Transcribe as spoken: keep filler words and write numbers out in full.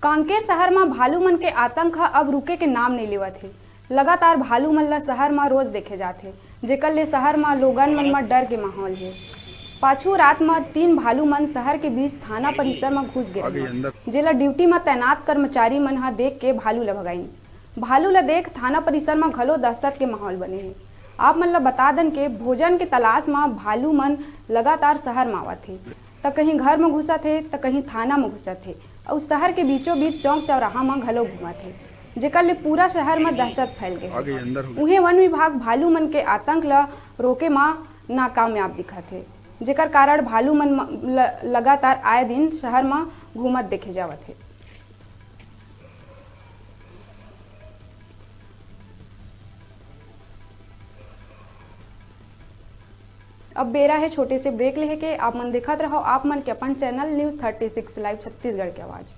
कांकेर शहर म भालू मन के आतंक ह अब रुके के नाम नइ लेवत हे। लगातार भालू मन ल शहर म रोज देखे जाथे, जेकर ले शहर म लोगन मन म डर के माहौल हे। पाछू रात म तीन भालू मन शहर के बीच थाना परिसर म घुस गे रहिन, जेला ड्यूटी म तैनात कर्मचारी मन ह देख के भालू ल भगाइन। भालू ल देख थाना परिसर म घलो दहशत के माहौल बने हे। आप मन ल बता दन के भोजन के तलाश म भालू मन लगातार शहर म आवत हे, त कहीं घर म घुसत हे, त कहीं थाना म घुसत हे, अउ शहर के बीचों बीच चौक चौराहा म घलो घूमत हे, जेकर ले पूरा शहर म दहशत फैल गे हे। उहें वन विभाग भालू मन के आतंक ल रोके म नाकामयाब दिखत हे, जेकर कारण भालू मन म-, ल-, लगातार आए दिन शहर म घूमत देखे जावत हे। अब बेरा हे छोटे से ब्रेक लेहे के। आप मन देखत रहो आप मन के अपन channel news thirty six live Chhattisgarh के आवाज़।